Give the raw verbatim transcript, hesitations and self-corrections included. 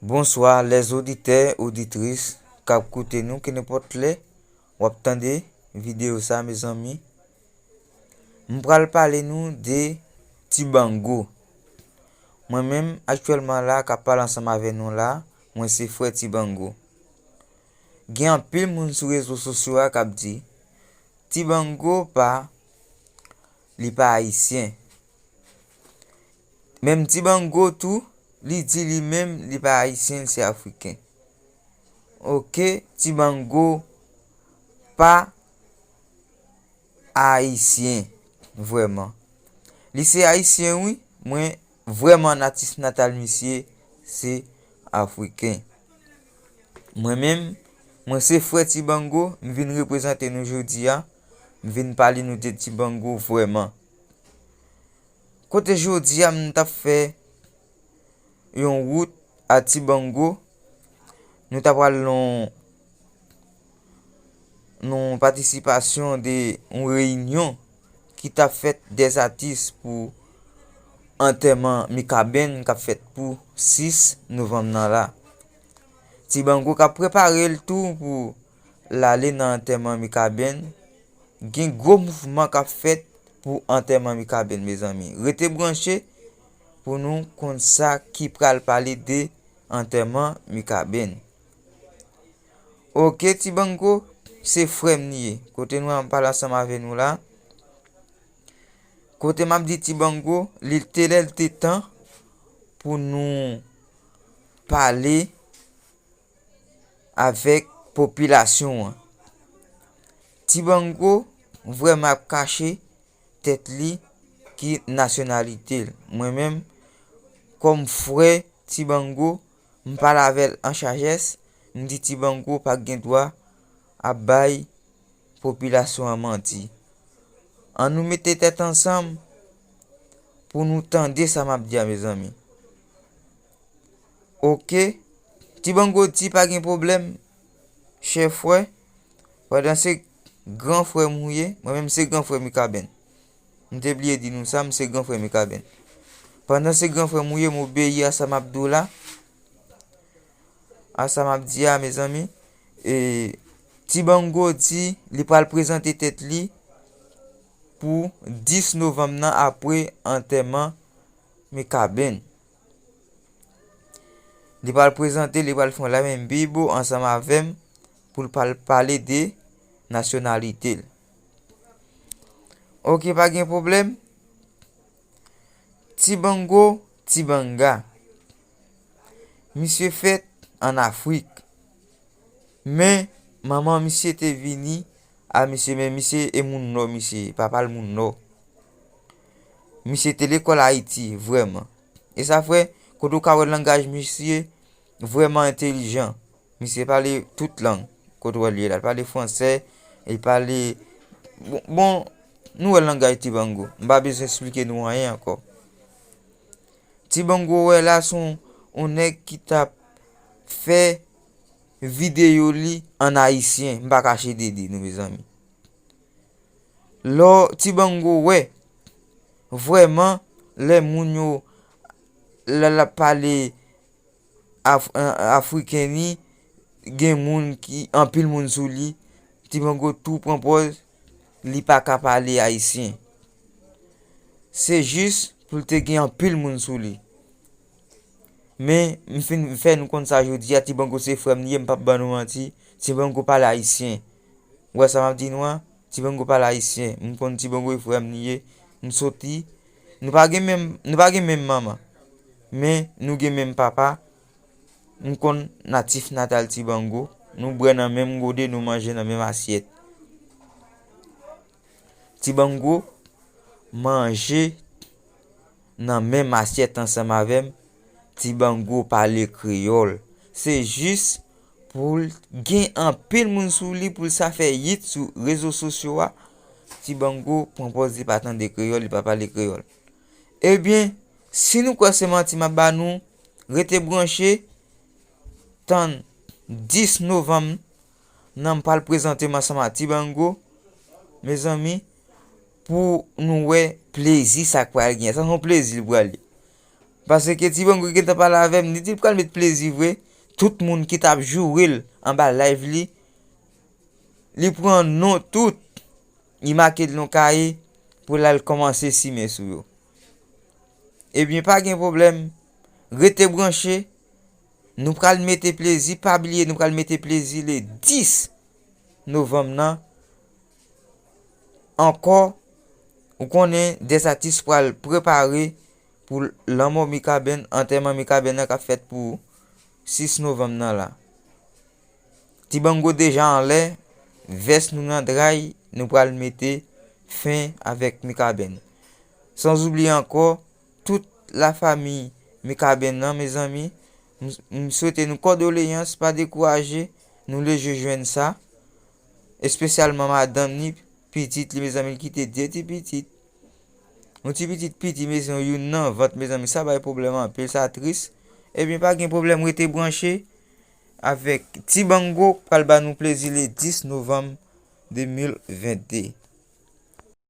Bonswa, lèzoditè, oditris k ap koute nou, kenenpòt lè w ap tande videyo sa, mezanmi. M pral pale nou de Tibango. Mwen menm, aktyèlman la, k ap pale ansanm avè nou la, mwen se frè Tibango. Gen anpil moun sou rezo sosyo a k ap di, Tibango pa, li pa ayisyen. Menm Tibango tou, li di li menm li pa ayisyen, li se afriken. Oke, Tibango pa ayisyen, vrèman. Li se ayisyen, wi, mwen vrèman natif natal misye se afriken. Mwen menm, mwen se frè Tibango, m vin reprezante nou jodi a, m vin pale nou de Tibango vrèman. Kote jodi a m t ap fè yon wout a Tibango, nou t ap pral nan yon patisipasyon de yon reyinyon ki t ap fèt dè atis pou antèman Mikaben k ap fèt pou sis novanm nan la. Tibango k ap prepare l tou pou l ale nan antèman Mikaben. Gen gwo mouvman k ap fèt pou antèman Mikaben, mezanmi. Rete branche pou nou konn sa ki pral pale de antèman Mikaben. Oke, Tibango, se frè m li ye. Kote nou an pale ansanm avè nou la. Kote m ap di Tibango, li te lè l te tan pou nou pale avèk popilasyon an. Tibango vrèman ap kache tèt li ki nasyonalite l. Mwen menm, kòm frè Tibango, m pale avè l an sajès, m di Tibango pa gen dwa ap bay popilasyon an manti. Ann nou mete tèt ansanm pou nou tande sa m ap di a, mezanmi. Oke, Tibango di pa gen pwoblèm, chè frè, pandan se gran frè m ou ye, mwen menm se gran frè Mikaben. M te bliye di nou sa, m se gran frè Mikaben. Pandan se gran frè m ou ye, m obeyi a sa m ap di w la, a sa m ap di a, mezanmi. E, Tibango di li pral prezante tèt li pou dis novanm nan apre antèman Mikaben. Li pral prezante, li pral fè yon live en vivo ansanm avè m pou l pral pale de nasyonalite l. Oke, pa gen pwoblèm. Tibango, Tibanga. Misye fèt ann Afrik. Men, manman misye te vini a misye, men misye e moun Nò, misye, papa l moun Nò. Misye te lekòl Ayiti, vrèman. E sa fè, kote w ka wè langaj misye vrèman entèlijan. Misye pale tout lang. Kote w wè l ye la, l pale fransè, li pale, bon, bon, nou wè langaj Tibango. M pa bezwen esplike nou anyen ankò. Tibango wè la se yon, yon nèg ki t ap fè videyo li an ayisyen. M pa kache de di nou, mezanmi. Lò Tibango wè, vrèman, lè moun yo, lè l ap pale af-, an-, afriken li, gen moun ki, anpil moun sou li, Tibango tou pran pòz, li pa ka pale ayisyen. Se jis pou l te gen anpil moun sou li. Men, m fin fè nou konn sa jodi a, Tibango se frè m li ye, m p ap ban nou manti. Tibango pale ayisyen. Ou wè sa m ap di nou an? Tibango pale ayisyen. M konn Tibango e frè m li ye. M soti. Nou pa gen menm, nou pa gen menm manman. Men, nou gen menm papa. M konn natif natal Tibango. Nou bwè nan menm gode, nou manje nan menm asyèt. Tibango manje nan menm asyèt ansanm avè m. Tibango pale kreyòl. Se jis pou l gen anpil moun sou li, pou l sa fè yit sou rezo sosyo a. Tibango pran pòz li pa tande kreyòl, li pa pale kreyòl. Ebyen, si nou kwè se manti m ap ba nou, rete branche, tann dis novanm nan m pral prezante m ansanm a Tibango, mezanmi, pou nou wè plezi sa k pral gen. Sa se yon plezi l pral ye. Paske Ti Bango gentan pale avè m, li di l pral met plezi vre. Tout moun ki t ap joure l anba live li, li pran non tout, li make l nan kaye pou l al kòmanse simen sou yo. Ebyen, pa gen pwoblèm. Rete branche. Nou pral mete plezi, pa bliye, nou pral mete plezi le dis novanm nan. Ankò, ou konnen, dèzatis pral prepare pou lanmò Mikaben, antèman Mikaben nan k ap fèt pou sis novanm nan la. Ti Bango deja anlè, vès nou nan dray, nou pral mete fen avèk Mikaben. San oubliye ankò, tout lafanmi Mikaben nan, mezanmi, m, m swete nou kondoleyans, pa dekouraje, nou le jwe jwenn sa, espesyalman madanm ni pitit li, mezanmi, li kite de ti pitit. Yon ti pitit piti, mezanmi, youn nan vant, mezanmi, sa bay pwoblèm anpil, sa tris. Ebyen, pa gen pwoblèm, rete branche avèk Ti Bango, pral ba nou plezi le dis novanm de mil vennde.